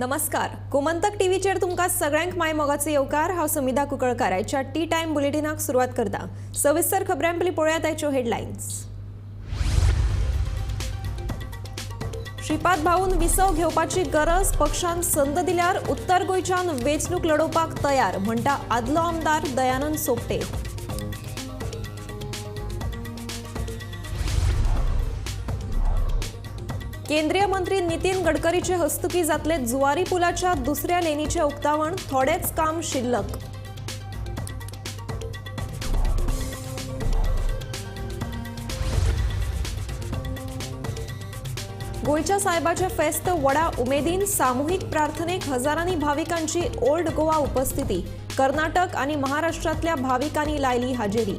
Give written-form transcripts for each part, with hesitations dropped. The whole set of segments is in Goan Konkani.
नमस्कार, गोमंतक टीव्हीचेर तुमकां सगळ्यांक माय मोगाचो येवकार. हांव समिधा कुंकळकार. आयच्या टी टायम बुलेटिनाक सुरवात करता. सविस्तर खबरां पयलीं पळोवया आयच्यो हेडलायन्स. श्रीपाद भाऊन विसव घेवपाची गरज, पक्षान संद दिल्यार उत्तर गोंयच्यान वेंचणूक लडोवपाक तयार म्हणटा आदलो आमदार दयानंद सोपटे. केंद्रीय मंत्री नितीन गडकरीचे हस्तुकी जातले जुवारी पुलाच्या दुसऱ्या लेनीचे उक्तावण, थोडेच काम शिल्लक. गोंयच्या साहेबाचे फेस्त व्हडा उमेदीन, सामुहीक प्रार्थनेक हजारांनी भाविकांची ओल्ड गोवा उपस्थिती. कर्नाटक आणि महाराष्ट्रातल्या भाविकांनी लायली हाजेरी.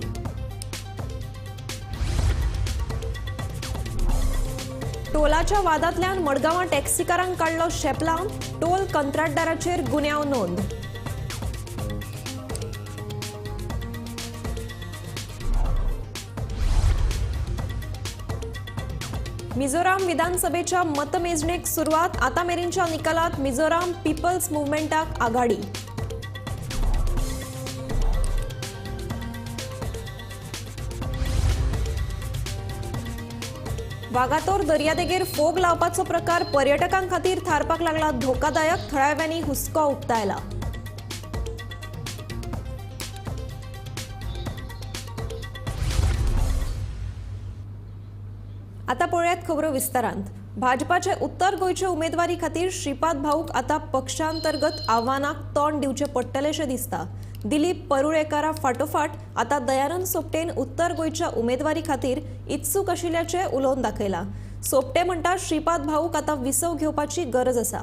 टोलाच्या वादांतल्यान मडगांवां टॅक्सीकारांक काडलो शेपलावन, टोल कंत्राटदाराचेर गुन्यांव नोंद. मिझोराम विधानसभेच्या मतमेजणेक सुरवात, आतां मेरेनच्या निकालात मिझोराम पीपल्स मुव्हमेंटाक आघाडी. वागातोर दर्यादेगेर फोग लावपाचो प्रकार पर्यटकां खातीर थारपाक लागला धोकादायक, थळाव्यांनी हुस्को उक्तायला. आता पळोवयात खबरो विस्तारांत. भाजपाचे उत्तर गोंयचे उमेदवारी खातीर श्रीपाद भाऊक आता पक्षांतर्गत आव्हानाक तोंड दिवचें पडटलेंशें दिसता. दिलीप परुळेकारा फाटोफाट आता दयानंद सोपटेन उत्तर गोंयच्या उमेदवारी खातीर इत्सूक आशिल्ल्याचें उलोवन दाखयलां. सोपटे म्हणटा श्रीपाद भाऊक आता विसव घेवपाची गरज आसा.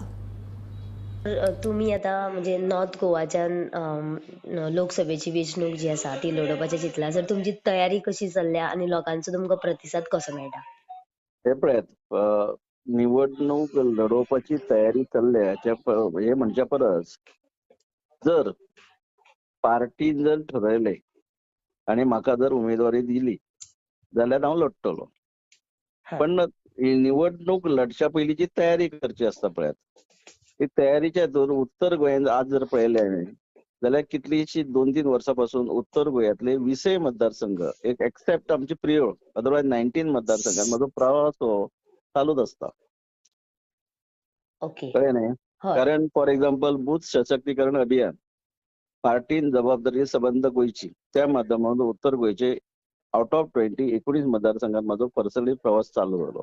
तुमी आतां म्हणजे नॉर्थ गोवाच्यान लोकसभेची वेंचणूक जी आसा ती लडोवपाचें चिंतलां, सर तुमची तयारी कशी चल्ल्या आनी लोकांचो तुमकां प्रतिसाद कसो मेळटा? हे पळयात, निवडणूक लढोवपाची तयारी चल्ल्या हे म्हणच्या परस जर पार्टीन जर ठरयलें आनी म्हाका जर उमेदवारी दिली जाल्यार हांव लडटलो. पण निवडणूक लढच्या पयलींची तयारी करची आसता पळयात. ती तयारीच्या हातून उत्तर गोंयांत आज जर पळयलें हांवें जाल्यार कितलीशी 2-3 वर्सां पासून उत्तर गोंयांतले 20 मतदारसंघ एक एक्सेप्ट आमची प्रियोळ, अदरवायज 19 मतदारसंघात म्हजो प्रवास हो चालूच आसता. कळ्ळें न्ही? कारण फॉर एक्झाम्पल बूथ सशक्तीकरण अभियान पार्टीन जबाबदारी सबंद गोंयची, त्या माध्यमातून उत्तर गोंयचे आउट ऑफ 20 19 मतदारसंघात म्हजो पर्सनली प्रवास चालू जालो.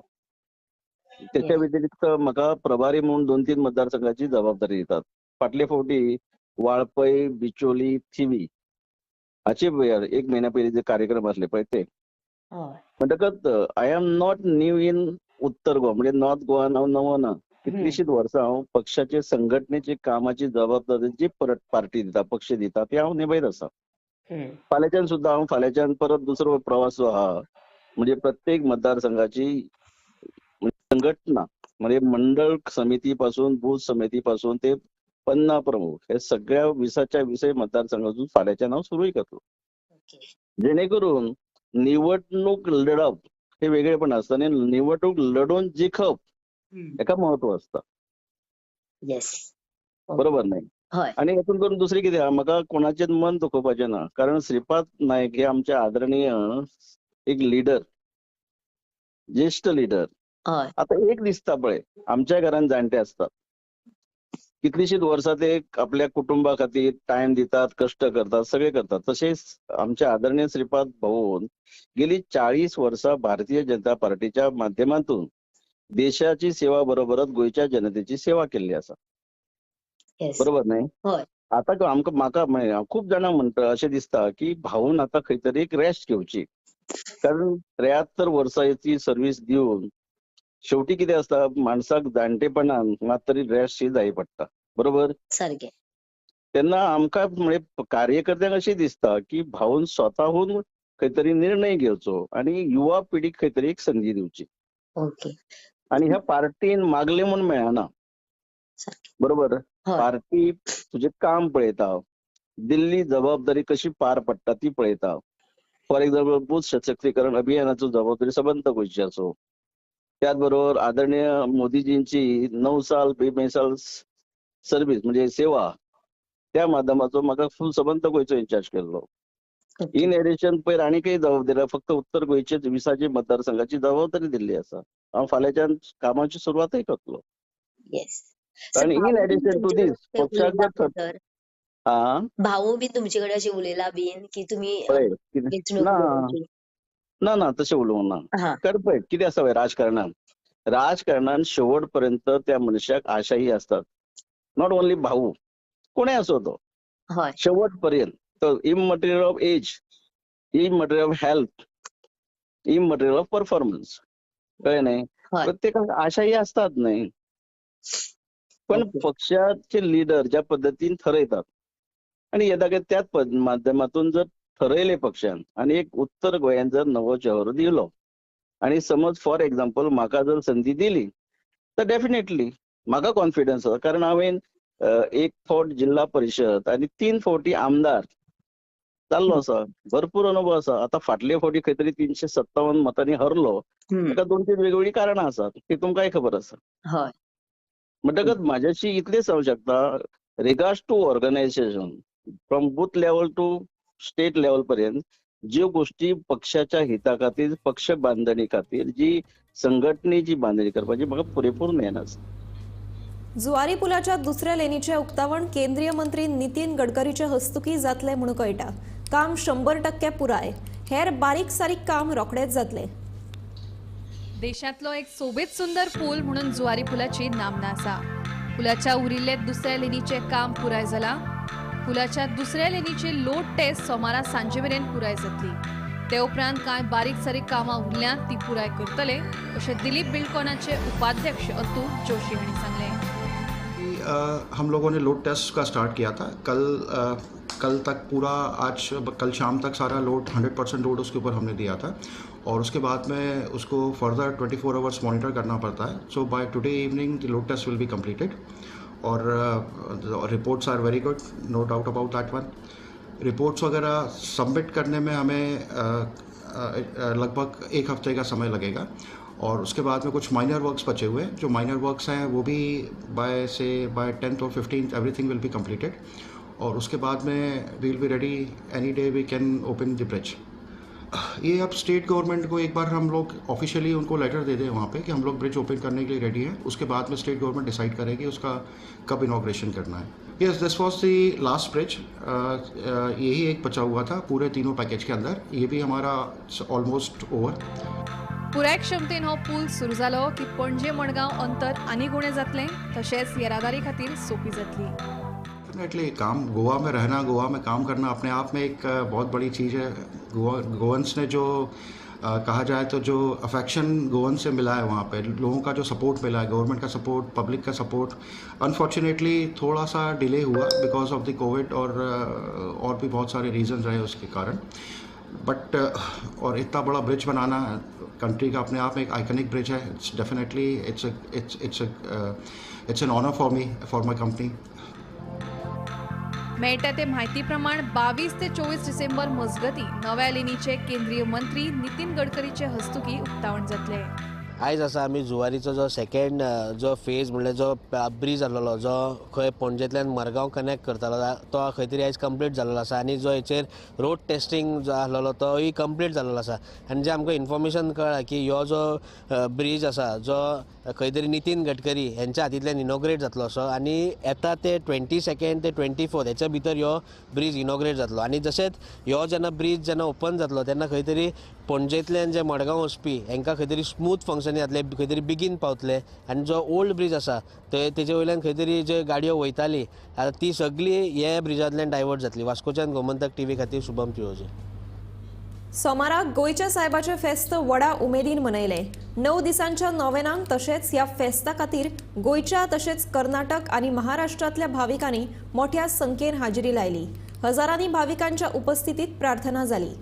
त्याच्या व्यतिरिक्त म्हाका प्रभारी म्हणून 2-3 मतदारसंघाची जबाबदारी दितात. फाटले फावटी वाळपय, बिचोली, थिवी हाचे एक म्हयन्या पयलीं जे कार्यक्रम आसले पळय ते. म्हणटकच I am not new in Uttar Goa, म्हणजे नॉर्थ गोवान हांव नवो ना. कितलीशीच वर्सां हांव पक्षाचे संघटनेची कामाची जबाबदारी जी परत पार्टी दिता, पक्ष दिता ती हांव निभयत आसा. फाल्यांच्यान सुद्दां हांव फाल्यांच्यान परत दुसरो प्रवास जो आहा म्हणजे प्रत्येक मतदारसंघाची संघटना म्हणजे मंडळ समिती पासून बूथ समिती पासून ते 50 प्रमुख हे सगळ्या 20च्या 20 मतदारसंघातून फाल्यांच्यान हांव सुरूय करतलो. जेणेकरून निवडणूक लढप हे वेगळेपण आसता आनी निवडणूक लढोवन जिखप एका महत्व आसता. बरोबर न्ही? आनी हेतून करून दुसरी कितें आहा, म्हाका कोणाचें मन दुखोवपाचें ना, कारण श्रीपाद नायक हे आमचे आदरणीय एक लिडर, ज्येश्ठ लिडर. आतां एक दिसता पळय, आमच्या घरान जाणटे आसतात, कितलीशीच वर्सां ते आपल्या कुटुंबा खातीर टायम दितात, कश्ट करतात, सगळे करतात. तशेंच आमच्या आदरणीय श्रीपाद भाऊन गेली 40 वर्सां भारतीय जनता पार्टीच्या माध्यमातून देशाची सेवा बरोबरच गोंयच्या जनतेची सेवा केल्ली आसा. बरोबर न्ही? आतां आमकां म्हाका खूब जाणां म्हणटा अशें दिसता की भाऊन आतां खंय तरी एक रेस्ट घेवची, कारण 73 वर्सांची सर्वीस दिवन शेवटी कितें आसता, माणसाक जाणटेपणान मात तरी रेस्ट ही जाय पडटा. बरोबर? सारकें. तेन्ना आमकां म्हणजे कार्यकर्त्यांक अशें दिसता की भाऊन स्वताहून खंय तरी निर्णय घेवचो आनी युवा पिढीक खंय तरी एक संदी दिवची. आनी ह्या पार्टीन मागले म्हूण मेळना. बरोबर? पार्टी तुजें काम पळयता, दिल्ली जबाबदारी कशी पार पडटा ती पळयता. फॉर एक्झाम्पल बूथ सशक्तीकरण अभियानाचो जबाबदारी सबंद गोंयची आसूं, त्याचबरोबर आदरणीय मोदीजींची 9 साल बेमिसाल सर्वीस म्हणजे सेवा त्या माध्यमाचो म्हाका फूल सबंद गोंयचो इन्चार्ज केल्लो. इन एडिशन पयर आनीकय जबाबदारी फक्त उत्तर गोंयचे 20 मतदारसंघाची जबाबदारी दिल्ली आसा. हांव फाल्यांच्यान कामाची सुरवातय करतलो. आनी इन एडिशन टू these पक्षाक जर भाऊ बी तुमचे कडेन अशें उलयला बीन की तुमी ना ना तशें उलोवंक ना. कारण पळय कितें आसा पळय राजकारणान, राजकारणान शेवट पर्यंत त्या मनशाक आशाही असतात. Not only भाऊ, कोणय असो तो शेवट पर्यंत तो immaterial of age, immaterial of health, immaterial of performance. कळ्ळें न्ही? प्रत्येकाक आशाही असतात न्ही. पण पक्षाचे लिडर ज्या पद्दतीन ठरयतात आणि येदा त्याच माध्यमातून जर ठरयले पक्षान आणि एक उत्तर गोंयान जर नवो चेहरो दिलो आणि समज फॉर एक्झाम्पल म्हाका जर संधी दिली तर डेफिनेटली म्हाका कॉन्फिडन्स आसा. कारण हांवें 1 फावट जिल्हा परिशद आणि 3 फावटी आमदार जाल्लो आसा, भरपूर अनुभव आसा. आतां फाटले फावटी खंय तरी 357 मतांनी हरलो, ताका 2-3 वेगवेगळी कारणां आसात ती तुमकांय खबर आसा. म्हणटकच म्हाज्याशी इतलें सांगूंक शकता, regards to organisation from booth level to state level पर्यंत ज्यो गोष्टी पक्षाच्या हिता खातीर, पक्ष बांधणी खातीर जी संघटनेची बांधणी करपाची म्हाका पुरेपूर ज्ञान आसा. जुवारी पुलाच्या दुसऱ्या लेनीचे उक्तावण केंद्रीय मंत्री नितीन गडकरीचे हस्तुकी जातले म्हणून कळटा. काम 100% पुराय, हेर बारीक सारीक काम रोखडेच जातले. देशांतलो एक सोबीत सुंदर पूल म्हणून जुवारी पुलाची नामना आसा. पुलाच्या उरिल्ले दुसऱ्या लेनीचे काम पुराय जाला. पुलाच्या दुसऱ्या लेनीची लोड टेस्ट सोमारा सांजे मेरेन पुराय जातली. ते उपरांत कांय बारीक सारीक कामां उरल्यांत ती पुराय करतले अशें दिलीप बिल्डकॉनाचे उपाध्यक्ष अतुल जोशी हांणी सांगलें. हम लोगों ने लोड टेस्ट का स्टार्ट किया था कल तक पूरा, आज कल शाम तक सारा लोड 100% लोड उसके ऊपर हमने दिया था और उसके बाद में उसको फर्दर 24 आवर्स मॉनिटर करना पड़ता है. So by today evening the load test will be completed Aur reports are very good, no doubt about that one. Reports वगैरह सबमिट करने में हमें लगभग 1 हफ्ते का समय लगेगा और उसके बाद में कुछ माइनर वर्क्स बचे हुए हैं. जो माइनर वर्क्स हैं वो भी बाय से बाय 10th Aur 15th everything will be completed और उसके बाद में we will be ready, any day we can open the bridge. ये अब स्टेट गवर्नमेंट को एक बार हम लोग ऑफिशियली उनको लेटर दे दें वहाँ पे कि हम लोग ब्रिज ओपन करने के लिए रेडी हैं. उसके बाद में स्टेट गवर्नमेंट डिसाइड करेगी उसका कब इनाग्रेशन करना है. Yes, this was the last bridge. यही एक बचा हुआ था पूरे तीनों पैकेज के अंदर, ये भी हमारा ऑलमोस्ट ओवर. पुराय क्षमतेन हो पूल सुरू जालो की पणजे मडगांव अंतर आनी उणें जातलें, तशेंच येरादारी खातीर सोंपी जातली. डेफिनेटली काम, गोवा में रहना, गोवा में काम करना अपने आप में एक बहुत बड़ी चीज़ है. गोवा गोवंस ने जो कहा जाए तो जो अफेक्शन गोवन से मिला है, वहाँ पे लोगों का जो सपोर्ट मिला है, गवर्नमेंट का सपोर्ट, पब्लिक का सपोर्ट, अनफॉर्चुनेटली थोड़ा सा डिले हुआ because of the Covid और भी बहुत सारे रीजन रहे उसके कारण. बट और इतना बड़ा ब्रिज बनाना कंट्री का अपने आप में एक आइकनिक ब्रिज है. It's definitely it's it's it's it's an honour for me, for my company. मेळटा ते म्हायती प्रमाण 22 ते 24 डिसेंबर मजगती नव्या लेनीचे केंद्रीय मंत्री नितीन गडकरीचे हस्तुकी उक्तावण जातले. आयज आसा आमी जुवारीचो जो सेकेंड जो फेज म्हणल्यार जो ब्रीज आसलेलो जो खंय पणजेंतल्यान मडगांव कनेक्ट करतालो तो खंय तरी आयज कंप्लीट जाल्लो आसा आनी जो हेचेर रोड टेस्टिंग जो आसलेलो तोय कंप्लीट जाल्लो आसा. आनी जें आमकां इन्फॉर्मेशन कळ्ळां की ह्यो जो ब्रीज आसा जो खंय तरी नितीन गडकरी हेंच्या हातींतल्यान इनॉग्रेट जातलो असो आनी येता ते 22 ते 24 हेच्या भितर ह्यो ब्रीज इनॉग्रेट जातलो. आनी जशेंच ह्यो जेन्ना ब्रीज जेन्ना ओपन जातलो तेन्ना खंय तरी पणजेंतल्यान जे मडगांव वचपी हेंकां खंय तरी स्मूथ फंक्शन जातलें, खंय तरी बेगीन पावतले. आनी जो ओल्ड ब्रीज आसा ते तेजे वयल्यान खंय तरी जे गाडयो वयताली आतां ती सगळी हे ब्रिजांतल्यान डायवर्ट जातली. वास्कोच्यान गोमंतक टीव्ही खातीर शुभम तिळोजे. सोमाराक गोंयच्या सायबाचे फेस्त व्हडा उमेदीन मनयले. 9 दिसांच्या नोवेनांक तशेंच ह्या फेस्ता खातीर गोंयच्या तशेंच कर्नाटक आनी महाराष्ट्रांतल्या भाविकांनी मोठ्या संख्येन हाजेरी लायली. हजारांनी भाविकांच्या उपस्थितीत प्रार्थना जाली.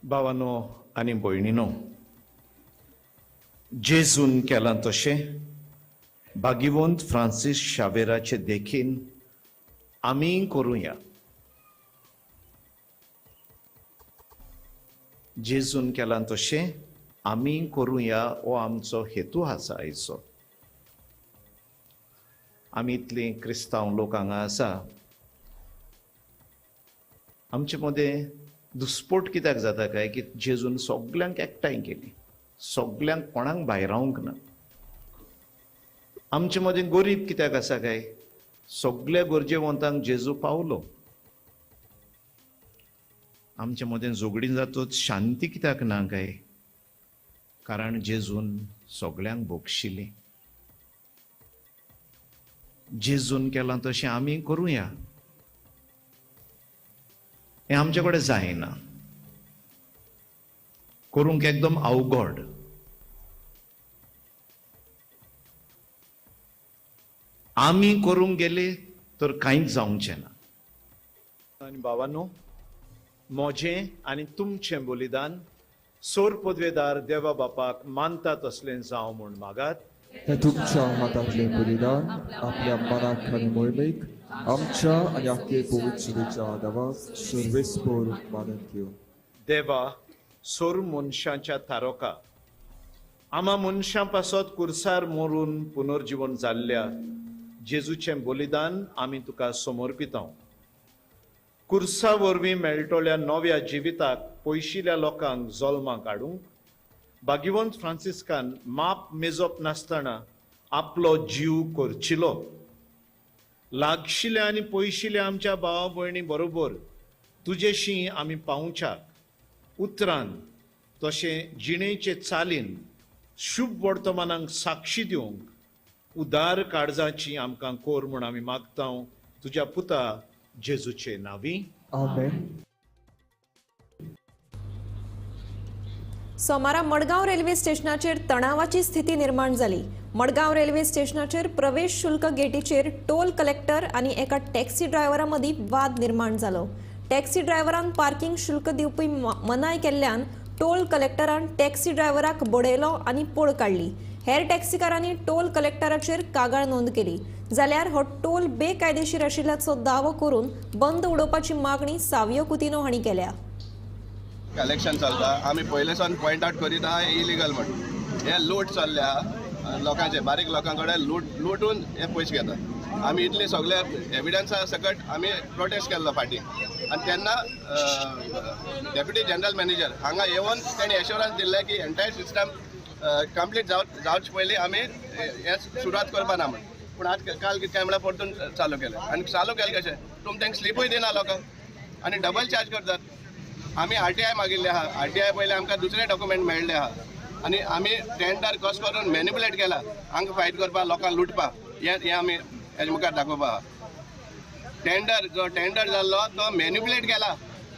भावानो आनी भयणीनो, जेजून केलां तशें भाग्यवंत फ्रांसीस शावेराचे देखीन आमी करुया. जेजून केलां तशें आमी करुया हो आमचो हेतू आसा आयचो. आमी इतलीं क्रिस्तांव लोक हांगा आसा, आमचे मदें दुस्पोट कित्याक जाता काय की जेजून सगल्यांक एकठांय केली, सगल्यांक कोणाक भायरावंक ना. आमचे मदें गरीब कित्याक आसा काय, सगल्या गरजेवंतांक जेजू पावलो. आमचे मदें झगडीं जातूच शांती कित्याक ना काय, कारण जेजून सगल्यांक भोगशिली. जेजून केलां तशें आमी करुया, हें आमचे कडेन जायना, करूंक एकदम अवघड. आमी करूंक गेले तर कांयच जावचें ना. आनी भावानो, म्हजें आनी तुमचें बलिदान सोर पदवेदार देवा बापाक मानता तसलें जावं म्हूण मागात. हें तुमच्या हातांतलें बलिदान आपल्या मनाक आनी मोहिमेक आमच्या आनी आख्खे पवित्रतेच्या देवाक सर्वेस्पोर मानून घेवं. देवा, सोर मनशाच्या तारोका आमा मनशां पासत कुर्सार मरून पुनर्जीवन जाल्ल्या जेजूचें बलिदान आमी तुका समर्पितांव. कुर्सा वरवीं मेळटल्या नव्या जिविताक पयशिल्ल्या लोकांक जल्माक हाडूंक भाग्यवंत फ्रांसिस्कान माप मेजप नासतना आपलो जीव करचिलो. लागशिल्या आनी पयशिल्या आमच्या भावा भयणी बरोबर तुजेशी आमी पावच्याक उतरान तशें जिणेचे चालीन शुभ वर्तमानांक साक्षी दिवंक उदार काळजाची आमकां कोर म्हूण आमी मागता तुज्या पुता जेजूचे नांवी. आमेन. सोमारा मडगांव रेल्वे स्टेशनाचेर तणावाची स्थिती निर्माण जाली. मडगांव रेल्वे स्टेशनाचेर प्रवेश शुल्क गेटीचेर टोल कलेक्टर आनी एका टॅक्सी ड्रायव्हरा मदीं वाद निर्माण जालो. टॅक्सी ड्रायव्हरान पार्किंग शुल्क दिवपी मनाय केल्ल्यान टोल कलेक्टरान टॅक्सी ड्रायव्हराक बडयलो आनी पळ काडली. हेर टॅक्सीकारांनी टोल कलेक्टराचेर कागाळ नोंद केली. जाल्यार हो टोल बेकायदेशीर आशिल्ल्याचो दावो करून बंद उडोवपाची मागणी सावियो कुतिनो हांणी केल्या. कलेक्शन चलता, आमी पयले सावन पॉयंट आवट करीत आहा इलिगल म्हण. हे लूट चल्ल्या लोकांचे, बारीक लोकां कडेन लुटून हे पयशे घेतात. आमी इतले सगळे एविडन्सा सकट आमी प्रोटेस्ट केल्लो फाटीं, आनी तेन्ना डेप्युटी जनरल मॅनेजर हांगा येवन तेणी एश्योरन्स दिल्लें की एंटायर सिस्टम कंप्लीट जावचे पयलीं आमी हें सुरवात करपा ना म्हण. पूण आज काल कितें काय म्हळ्यार परतून चालू केलें. आनी चालू केलें कशें, तुमी तांकां स्लिपूय दिना लोकांक आनी डबल चार्ज करतात. आमी RTI मागिल्ले आहा, RTI पयलीं आमकां दुसरे डॉक्युमेंट मेळ्ळे आहा आनी आमी टेंडर कशें करून मॅनिपुलेट केला हांगा फायट करपाक, लोकांक लुटपाक, हें आमी हेजे मुखार दाखोवपा आहा. टेंडर जो टेंडर जाल्लो तो मॅनिपुलेट केला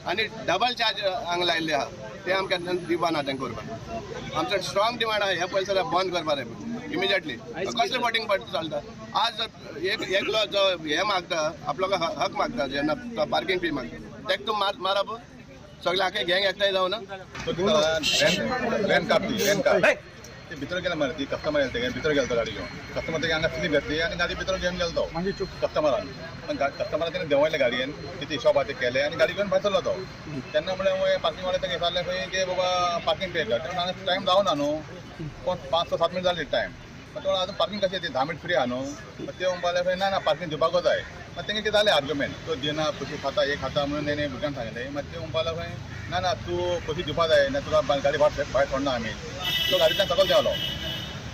आनी डबल चार्ज हांगा लायिल्ले आहा, ते आमकां दिवपा ना तें करपाक. आमचो स्ट्रॉंग डिमांड आहा हे पयशे बंद करपा जाय इमिजिएटली. कसलें वोटींग चलता आज? एकलो जो हें मागता, आपलो हक मागता, जेन्ना तो पार्किंग फी मागता तेका तूं मारप, सगळे आखे गँग एकठांय जावन रेन कापली, रेन काप ते भितर गेले मरे, ती कस्टमर येयले ते भितर गेलो तो गाडी घेवन. कस्टमर तेगे हांगा स्लीप घातली आनी गाडी भितर घेवन गेलो तो कस्टमरान. कस्टमरान तेणें देंवयलें गाडयेन, कितें हिशोब आहा ते केले आनी गाडी घेवन भायर सरलो तो. तेन्ना म्हणलें पार्किंग वाले तेंगे विचारलें खंय की बाबा पार्किंग पे कर, तेन्ना हांगा टायम जावना न्हू, 5-7 मिनट जाली टायम. तो आजून पार्किंग कशें ती 10 मिनट फ्री आहा न्हू. ते म्हणपाक लागले ना ना पार्किंग दिवपाकूच जाय. मागीर तेंगे कितें जालें आर्ग्युमेंट, तो दिना पयशे खाता हे खाता म्हणून तेणें भुरग्यांक सांगलें. मागीर ते म्हणपाक लागले ना ना तूं पयशे दिवपा जाय ना तुका गाडी भायर सोडना आमी. तो गाडयेंतल्यान सकयल देंवलो,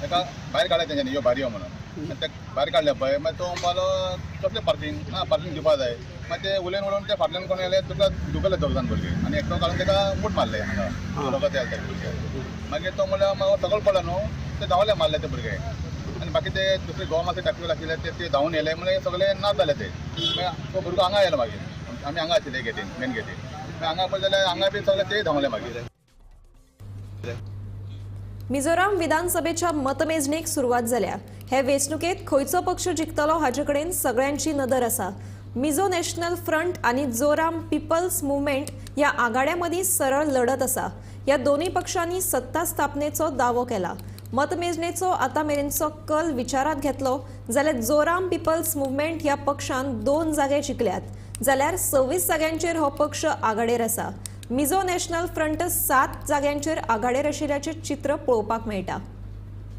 ताका भायर काडलें तेंच्यांनी, यो भायर यो म्हणून. ते भायर काडले पळय, मागीर तो म्हणपाक लागलो कसलें पार्किंग ना, पार्किंग दिवपा जाय. मागीर ते उलोवन उलोवन ते फाटल्यान कोण येयले तुका दुखले दोग जाण भुरगे आनी एकटो काडून ताका मूठ मारले हांगा लोकां ते आसले भुरगे. मागीर तो म्हणल्यार मागीर सकयल पडलो न्हू, ते धांवले मारले ते भुरगे आनी बाकी ते दुसरे गोवा मातशे टॅक्सी आशिल्ले ते धांवून येयले, म्हणल्यार सगळे ना जाले ते. मागीर तो भुरगो हांगा येयलो, मागीर आमी हांगा आशिल्ले गेटीन, मेन गेटीन. मागीर हांगा पळय जाल्यार हांगा बी सगळे ते धांवले मागीर. मिझोराम विधानसभेच्या मतमेजणेक सुरवात जाल्या. हे वेंचणुकेत खंयचो पक्ष जिखतलो हाचे कडेन सगळ्यांची नदर आसा. मिझो नॅशनल फ्रंट आनी जोराम पीपल्स मुवमेंट ह्या आघाड्यां मदीं सरळ लढत आसा. ह्या दोनूय पक्षांनी सत्ता स्थापनेचो दावो केला. मतमेजणेचो आतां मेरेनचो कल विचारांत घेतलो जाल्यार जोराम पीपल्स मुवमेंट ह्या पक्षान 2 जागे जिखल्यात, जाल्यार 26 जाग्यांचेर हो पक्ष आघाडेर आसा. मिझो नॅशनल फ्रंट 7 जाग्यांचेर आघाडेर आशिल्ल्याचें चित्र पळोवपाक मेळटा.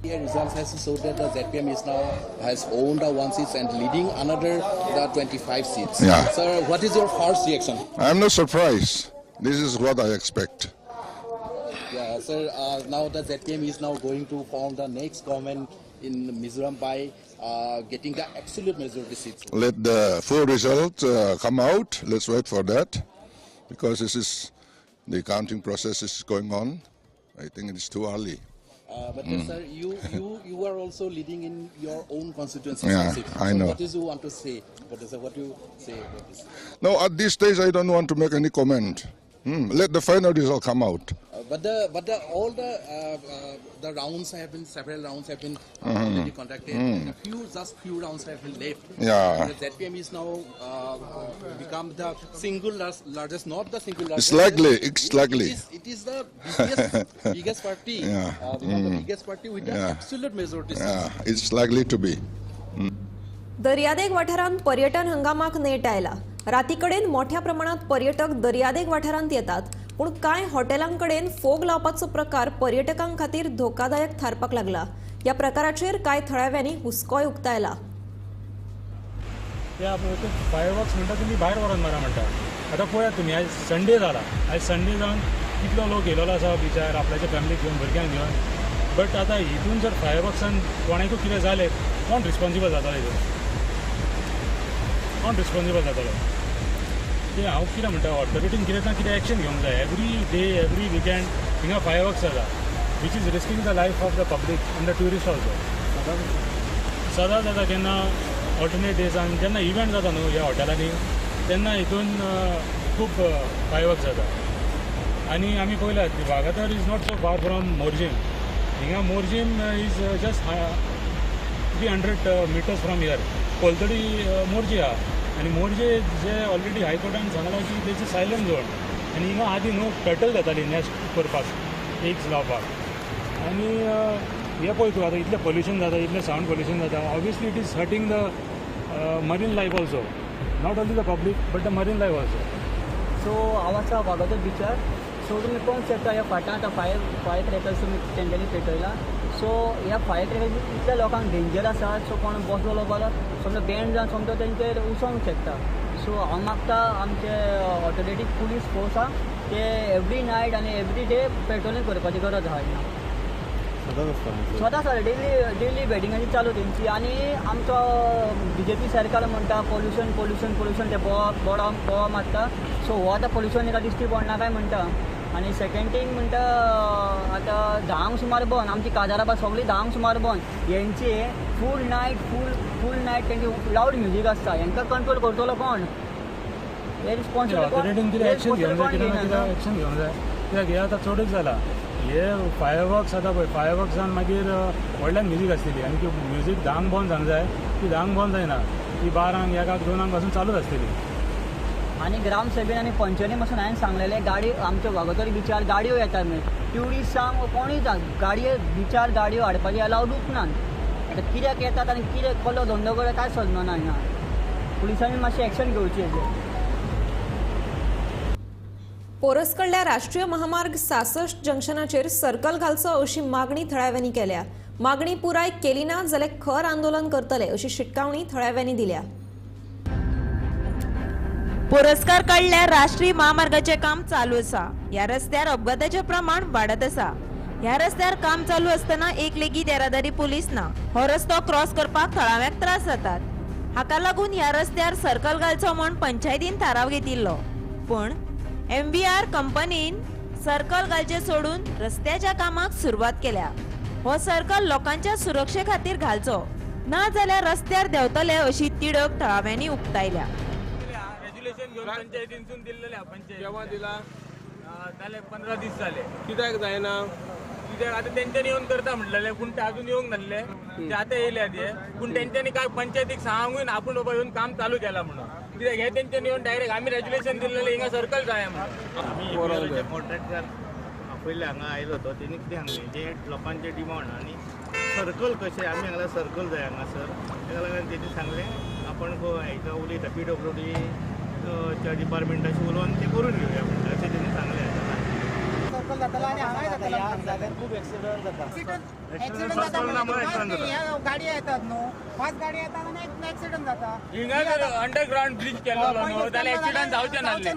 The results has showed that the ZPM is now has owned the 1 seat and leading another the 25 seats. Yeah. Sir, what is your first reaction? I am not surprised. This is what I expect. Yeah, sir. Now the ZPM is now going to form the next government in Mizoram by getting the absolute majority seats. Let the full result come out. Let's wait for that, because this is the counting process is going on. I think it is too early. But sir, you are also leading in your own constituency. Yeah, I know. What is you want to say? What is what you say about this? No, at this stage I don't want to make any comment. Let the final result come out. But all the rounds have been, several rounds have been already conducted. And just few rounds have been left. Yeah. And the ZPM is now become the single largest, not the single largest. It's likely. It's likely. It is the biggest party. Yeah. Become the biggest party with the absolute majority. Yeah, it's likely to be. दर्यादेग वाठारांत पर्यटन हंगामाक नेट आयला. राती कडेन मोठ्या प्रमाणात पर्यटक दर्यादेग वाठारांत येतात, पूण कांय हॉटेलांकडेन फोग लावपाचो प्रकार पर्यटकां खातीर धोकादायक थारपाक लागला. ह्या प्रकाराचेर कांय थळाव्यांनी हुस्कोय उक्तायला. फायरवर्क्स म्हणटा तुमी भायर व्हरोन मारा म्हणटा. आतां पळयात तुमी, आयज संडे जाला, आयज संडे जावन कितलो लोक येयलेलो आसा बिचार आपल्याच्या फॅमिलीक घेवन, भुरग्यांक घेवन. बट आतां हितून जर फायरवर्क्सान कोणाकूय कितें जालें, कोण रिस्पोन्सिबल जातलो हितून? कोण रिस्पोन्सिबल जातलो? ते हांव कितें म्हणटा, ऑथॉरिटीन कितें ना कितें एक्शन घेवंक जाय. एवरी डे, एवरी विकेंड हिंगा फायरवर्क्स जाता, which is risking the life of the public and the tourist also. सदांच जाता. केन्ना ऑल्टरनेट डेजान जेन्ना इव्हेंट जाता न्हू ह्या हॉटेलांनी, तेन्ना हितून खूब फायरवर्क्स जाता. आनी आमी पळयल्यात Vagator is not so far from Morjim. हिंगा Morjim is just 300 meters from here. Coltadi Morjim आहा आनी मोरजे जे ऑलरेडी हायकोर्टान सांगलां की तेची सायलंट झोन, आनी हिंगा आदी न्हू पेटल जाताली नेस्ट करपाक, एग्स लावपाक. आनी हें पळय तूं आतां इतलें पोल्युशन जाता, इतलें सावंड पोल्युशन जाता. Obviously it is hurting the marine life also, not only the public but the marine life also. So हांव आसा वागातोर बिचार. सो तुमी पळोवंक शकता ह्या फाटां आतां फायर क्रॅकर्स तुमी तेंच्यांनी पेटयला. सो ह्या फायर क्रॅकर्स इतल्या लोकांक डेंजर आसा. सो कोण बसलो जाल्यार समजा बँड जावन समजा तेंचेर उसोंक शकता. सो हांव मागता आमचे ऑथॉरिटी पुलीस फोर्स आहा ते एवरी नायट आनी एवरी डे पेट्रोलिंग करपाची गरज आहा. हिंगा स्वता सर डेली डेली बॅटिंगाची चालू तेंची. आनी आमचो बीजेपी सरकार म्हणटा पोल्युशन पोल्युशन पोल्युशन, ते बोवा बोवा मारता. सो हो आतां पोल्युशन एका दिश्टी पडना काय म्हणटा. आनी सेकेंड थींग म्हणटा आतां 10 सुमार बंद, आमची काजाराबाद सगळी 10 सुमार बंद. हेंचे फूल नायट फूल नायट तेंचे लावड म्युजीक आसता. हेंकां कंट्रोल करतलो कोण? हे रिस्पॉन्सिबल एक्शन घेवंक जाय, एक्शन घेवंक जाय. कित्याक हें आतां चडूच जाला. हे फायरवर्क्स आतां पळय, फायरवर्क्सान मागीर व्हडल्यान म्युजीक आसतली आनी ती म्युजीक 10 बंद जावंक जाय, ती 10 बंद जायना, ती 12, 1, 2 पासून चालूच आसतली. आनी ग्रामसभेन आनी पंचायतीन पासून हांवें सांगलेलें, गाडी आमच्या वागातोर बिचार गाडयो येतात न्हय, ट्युरिस्टांक कोणूय गाडये बिचार गाडयो हाडपाची अलावडूच ना. आतां कित्याक येतात आनी कितें कसलो धंदो करता कांय समजना हिंगा. पुलिसांनी मातशें एक्शन घेवची हेजेर. पोरसकडल्या राष्ट्रीय महामार्ग 66 जंक्शनाचेर सर्कल घालचो अशी मागणी थळाव्यांनी केल्या. मागणी पुराय केली ना जाल्यार खर आंदोलन करतले अशी शिटकावणी थळाव्यांनी दिल्या. पुरस्कार कडल्या राष्ट्रीय महामार्गाचे काम चालू आसा. ह्या रस्त्यार अपघाताचे प्रमाण वाडत आसा. ह्या रस्त्यार काम चालू आसतना एक लेगीत येरादारी पुलीस ना. हो रस्तो क्रॉस करपाक थळाव्यांक त्रास जातात. हाका लागून ह्या रस्त्यार सर्कल घालचो म्हूण पंचायतीन थाराव घेतिल्लो, पूण MVR कंपनीन सर्कल घालचे सोडून रस्त्याच्या कामाक सुरवात केल्या. हो सर्कल लोकांच्या सुरक्षे खातीर घालचो, ना जाल्यार रस्त्यार देंवतले अशी तिडक थळाव्यांनी उक्तायल्या. रेज्युलेशन घेवन पंचायतीनसून दिल्लेले पंचायत केव्हा दिला जाले 15 दीस जाले. कित्याक जायना? कित्याक आतां तेंच्यांनी येवन करता म्हणलेले, पूण ते अजून येवंक नासले, ते आतां येयले ते. पूण तेंच्यांनी काय पंचायतीक सांगून आपूण बाबा येवन काम चालू केला म्हणून. कित्याक हे तेंच्यानी येवन डायरेक्ट आमी रेज्युलेशन दिल्लेलें हिंगा सर्कल जाय म्हणून. आमी कॉन्ट्रॅक्टर आपयले हांगा आयलो तो तेणी कितें सांगलें जे लोकांचे डिमांड आनी सर्कल कशें आमी हांगा सर्कल जाय हांगासर तेका लागून तेणी सांगलें आपण हेका उलयता PWD च्या डिपार्टमेंटाशी उलोवन तें करून घेवया म्हणटा अशें तेणी सांगलें. सर्कल जातालो आनी हांगाय जातालो, खूब एक्सिडंट जाता. एक्सिडंट जाता, गाडी येतात न्हू, पांच गाडी येतात आनी एक्सिडंट जाता. हिंगा जर अंडरग्रावंड ब्रिज केल्लो न्हू जाल्यार एक्सिडंट जावचे नासले.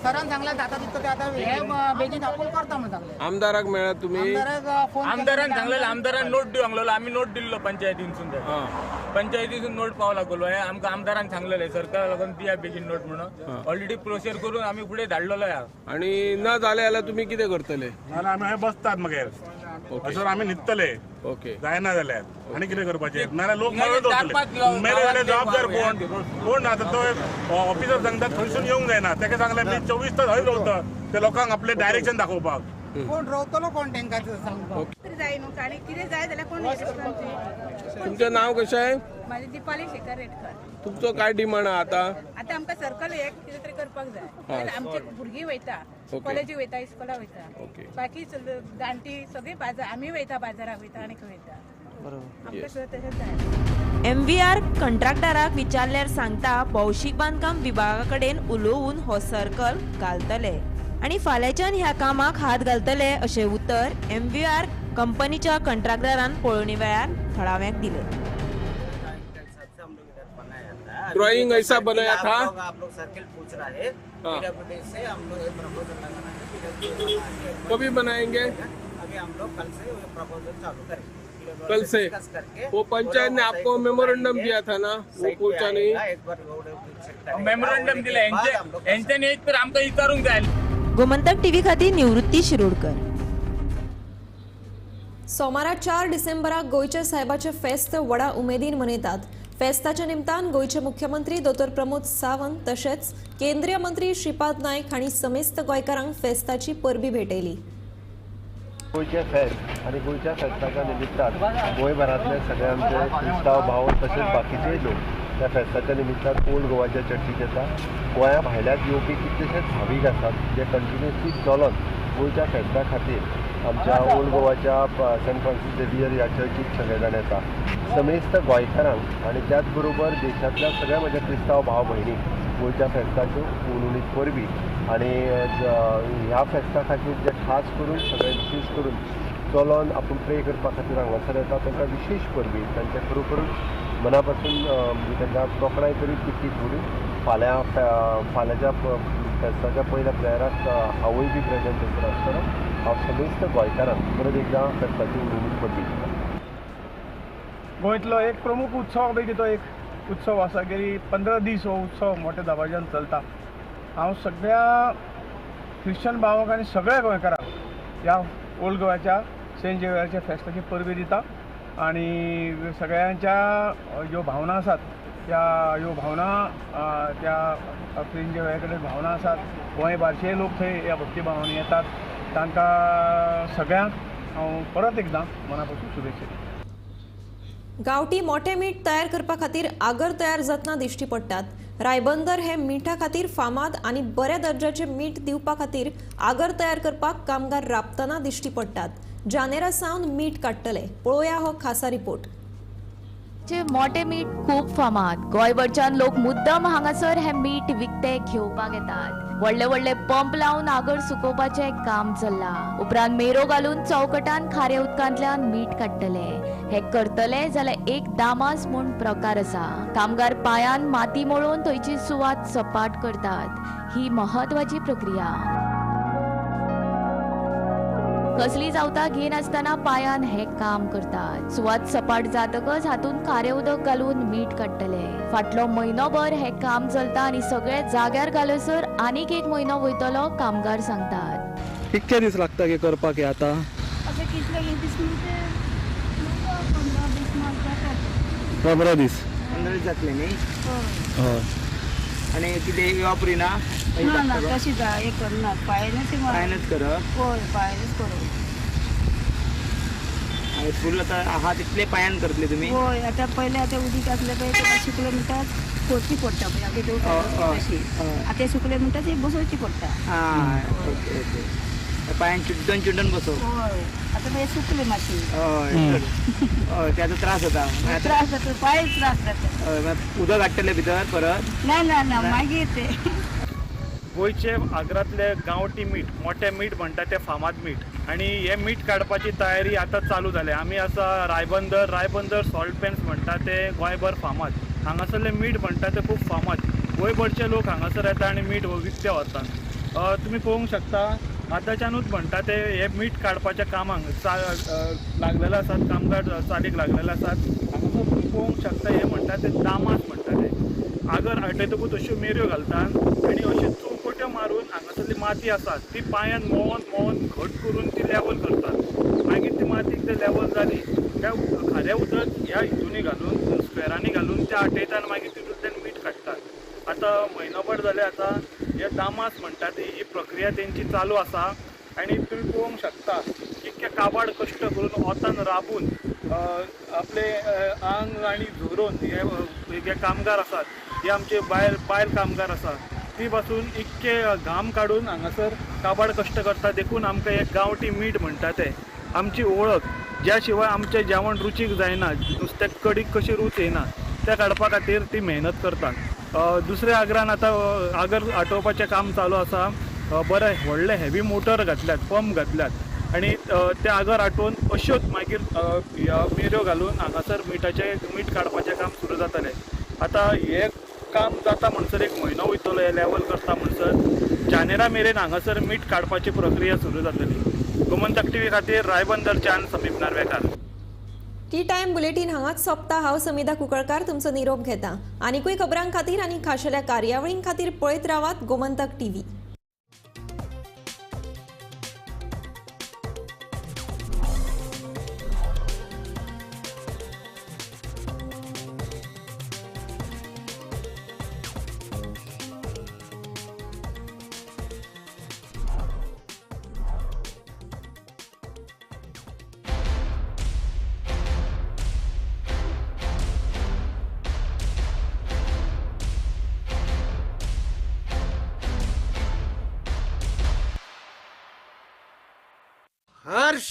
सरान सांगलें जाता तितको ते आतां हे बेगीन आपूण करता म्हणून सांगलें. आमदाराक मेळ्ळा तुमी? आमदारान सांगलेलें, आमदारान नोट दिवंक लागलो, आमी नोट दिल्लो पंचायतीनसून, पंचायतीसून नोट पावला लागलो. हे आमकां आमदारान सांगलेलें सरकारा लागून दिया बेगीन नोट म्हणून. ऑलरेडी प्रोसेस करून आमी फुडें धाडलेलो ह्या. आनी ना जालें जाल्यार तुमी कितें करतले? नाल्यार आमी हय बसतात मागीर, असो आमी न्हिदतले. ओके, जायना जाल्यार आनी कितें करपाचें? नाल्यार लोक मेले मेले जाल्यार जबाबदार कोण? कोण आतां तो ऑफिसर सांगता थंयसून येवंक जायना, तेका सांगलें मी 24 तास हय रावता ते लोकांक आपलें डायरेक्शन दाखोवपाक. कोण रावतलो कोण तेंकां सांगपाक जाय न्हू, आनी कितें जाय जाल्यार कोण. तुमचें नांव कशें? म्हाजें दीपाली शेखर रेडकर. तुमचो काय डिमांड आहा आतां? आतां आमकां सर्कल एक कितें तरी करपाक जाय. आमचे भुरगीं वयता कॉलेजीक वयता, इस्कॉलाक वयता, बाकी जाणटी सगळीं बाजार आमी वयता, बाजाराक वयता आनी खंय वयता, आमकां सुद्दां तशेंच जाय. MVR कंट्राक्टराक विचारल्यार सांगता भौशीक बांदकाम विभागा कडेन उलोवन हो सर्कल घालतले आनी फाल्यांच्यान ह्या कामाक हात घालतले अशें उतर MVR कंपनीच्या कंट्राक्टरान पळोवणी वेळार थळाव्यांक दिले. ड्राइंग ऐसा बनाया था, आप लोग सर्किल पूछ रहा है PWD से हम लोग एक प्रपोजल लगाना है, PWD कभी बनाएंगे? अभी हम लोग कल से प्रपोजल चालू करेंगे. कल से वो पंचायत ने आपको मेमोरेंडम दिया था ना, वो पहुंचा नहीं? एक बार मेमोरेंडम दिले हेंच्यानी एक तर आमकां विचारूंक जाय. गोमंतक टीव्ही खातीर निवृत्ती शिरोडकर. सोमारा 4 डिसेंबराक गोंयच्या साहेबाचे फेस्त व्हडा उमेदीन मनयतात. फेस्ताच्या निमतान गोंयचे मुख्यमंत्री दोतोर प्रमोद सावंत तशेंच केंद्रीय मंत्री श्रीपाद नायक हांणी समेस्त गोंयकारांक फेस्ताची परबी भेटयली. गोंयचें फेस्त आनी गोंयच्या फेस्ताच्या निमित्तान गोंयभरांतले सगळे आमचे क्रिस्तांव भाव तशेंच बाकीचेय लोक त्या फेस्ताच्या निमित्तान ओल्ड गोवाच्या चर्चीक येता. गोंया भायल्यान येवपी कितलेशेच भावीक आसात जे कंटिन्युअसली चलत गोंयच्या फेस्ता खातीर आमच्या ओल्ड गोवाच्या सेंट फ्रांसीस झेवियर ह्या चर्चीक सगळे जाण येता. समेस्त गोंयकारांक आनी त्याच बरोबर देशांतल्या सगळ्या म्हज्या क्रिस्तांव भाव भयणीक गोंयच्या फेस्ताच्यो हुनहुनीत परबी आनी ह्या फेस्ता खातीर जे खास करून सगळे विशेश करून चलोन आपूण प्रे करपा खातीर हांगासर येता तांकां विशेश परबी. तांच्या खरोखरूच मना पासून म्हणजे तांकां तोखणाय करीत तितकी थोडी. फाल्यां फाल्यांच्या फेस्ताच्या पयल्या प्रेयराक हांवूय बी प्रेजंट आसतना आसतना हांव समेस्त गोंयकारांक परत एकदां फेस्ताची हुनहुनीत परबी दिता. गोंयतलो एक प्रमुख उत्सव पैकी तो एक उत्सव आसा. गेली 15 दीस हो उत्सव मोठ्या दबाज्यान चलता. हांव सगळ्या ख्रिश्चन भावांक आनी सगळ्या गोंयकारांक ह्या ओल्ड गोवाच्या सेंट झेवियराच्या फेस्ताची परबी दिता आनी सगळ्यांच्या ज्यो भावना आसात त्या ह्यो भावना त्या सेंट झेवियरा कडेन भावना आसात. गोंय भायरचे लोक थंय ह्या भक्ती भावांनी येतात, तांकां सगळ्यांक हांव परत एकदां मना पासून शुभेच्छा दिता. गांवठी मोठे मीठ तयार करपा खातीर आगर तयार जातना दिश्टी पडटात. रायबंदर हे मिठा खातीर फामाद आनी बऱ्या दर्जाचे मीठ दिवपा खातीर आगर तयार करपाक कामगार राबतना दिश्टी पडटात. जानेरा सावन मीठ काडटले. पळोवया हो खासा रिपोर्ट. मोठे मीठ खूब फामाद. गोंयभरच्यान लोक मुद्दम हांगासर हे मीठ विकते घेवपाक येतात. व्हडले व्हडले पंप लावन आगर सुकोवपाचें काम चल्लां. उपरांत मेरो घालून चौकटान खारे उदकांतल्यान मीठ काडटले. हे करतले जाल्यार एक दामास म्हूण प्रकार आसा. कामगार पांयान माती मळोवन थंयची सुवात सपाट करतात. ही म्हत्वाची प्रक्रिया. कसली जावता घेनासतना पांयान हे काम करतात. सुवात सपाट जातकच हातून खारें उदक घालून मीठ काडटले. फाटलो म्हयनोभर हे काम चलता आनी सगळे जाग्यार घालसर आनीक एक म्हयनो वयतलो कामगार सांगतात. कितके दीस लागता हे करपाक? हे आतां 15 दीस. 15 दीस जातले न्ही? हय. आनी कितें वापरिना? ना ना, तशी हे करना, पांयानच पांयानच करप. हय, पांयानच करप. फूल आतां आहा तितले पांयान करतले तुमी? हय, आतां पयलें आतां उदीक आसलें पळय तेका सुकलें म्हणटात फोडची पडटा पळय आगे तशी. आतां सुकलें म्हणटा ती बसोवची पडटा. आं ओके ओके. पांयान चिड्डून चिड्डून बसोवप. हय, आतां पळय सुकलें मातशें. हय हय, तेजो त्रास जाता. त्रास जाता, पांय त्रास जाता. हय, उदक हाडटले भितर परत? ना ना ना, मागीर ते. गोंयचे आगरांतले गांवठी मीठ, मोठें मीठ म्हणटा तें फामाद मीठ आनी हें मीठ काडपाची तयारी आतां चालू जाल्या. आमी आसा रायबंदर, रायबंदर सॉल्ट पॅन्स म्हणटा ते गोंयभर फामाद. हांगासरलें मीठ म्हणटा तें खूब फामाद. गोंयभरचे लोक हांगासर येता आनी मीठ विकते व्हरतात. तुमी पळोवंक शकता आतांच्यानूच म्हणटा ते हें मीठ काडपाच्या कामाक लागलेले आसात, कामगार चालीक लागलेले आसात. हांगासर तुमी पळोवंक शकता हें म्हणटा ते दामास म्हणटा ते आगर आटयतकूच अश्यो मेऱ्यो घालतात आनी अश्यो चौकोट्यो मारून हांगासरली माती आसा ती पांयान मोवन मोवन घट करून ती लेवल करतात. मागीर ती माती ते लेवल जाली त्या खाऱ्या उदक ह्या हितूनी घालून स्क्वेरांनी घालून त्या आटयता आनी मागीर तितूंतल्यान मीठ काडटात. आतां म्हयनोभर जालें आतां हे दामास म्हणटा ती ही प्रक्रिया तेंची चालू आसा आनी तुमी पळोवंक शकता इतके काबाड कश्ट करून वतान राबून आपले आंग आनी झरोवन हे कामगार आसात, हे आमचे बायल कामगार आसात ती पासून इतके घाम काडून हांगासर काबाड कश्ट करता. देखून आमकां एक गांवठी मीठ म्हणटा तें आमची वळख, ज्या शिवाय आमचें जेवण रुचीक जायना, नुस्त्याक कडीक कशी रूच येना, त्या काडपा खातीर ती मेहनत करतात. दुसऱ्या आगरान आतां आगर आटोवपाचें काम चालू आसा. बरें व्हडलें हेवी मोटर घातल्यात, पंप घातल्यात आनी ते आगर आटोवन अश्योच मागीर मेऱ्यो घालून हांगासर मीठ काडपाचें काम सुरू जातलें. आतां हें काम जाता म्हणसर एक म्हयनो वयतलो, हें लेवल करता म्हणसर जानेरा मेरेन हांगासर मीठ काडपाची प्रक्रिया सुरू जातली. गोमंतक टीव्ही खातीर रायबंदरच्यान समीप नार्वेकार. टी टायम बुलेटीन हांगाच सोंपता. हांव समिधा कुंकळकार तुमचो निरोप घेता. आनीकूय खबरां खातीर आनी खाशेल्या कार्यावळीं खातीर पळयत रावात गोमंतक टीव्ही. हर्ष।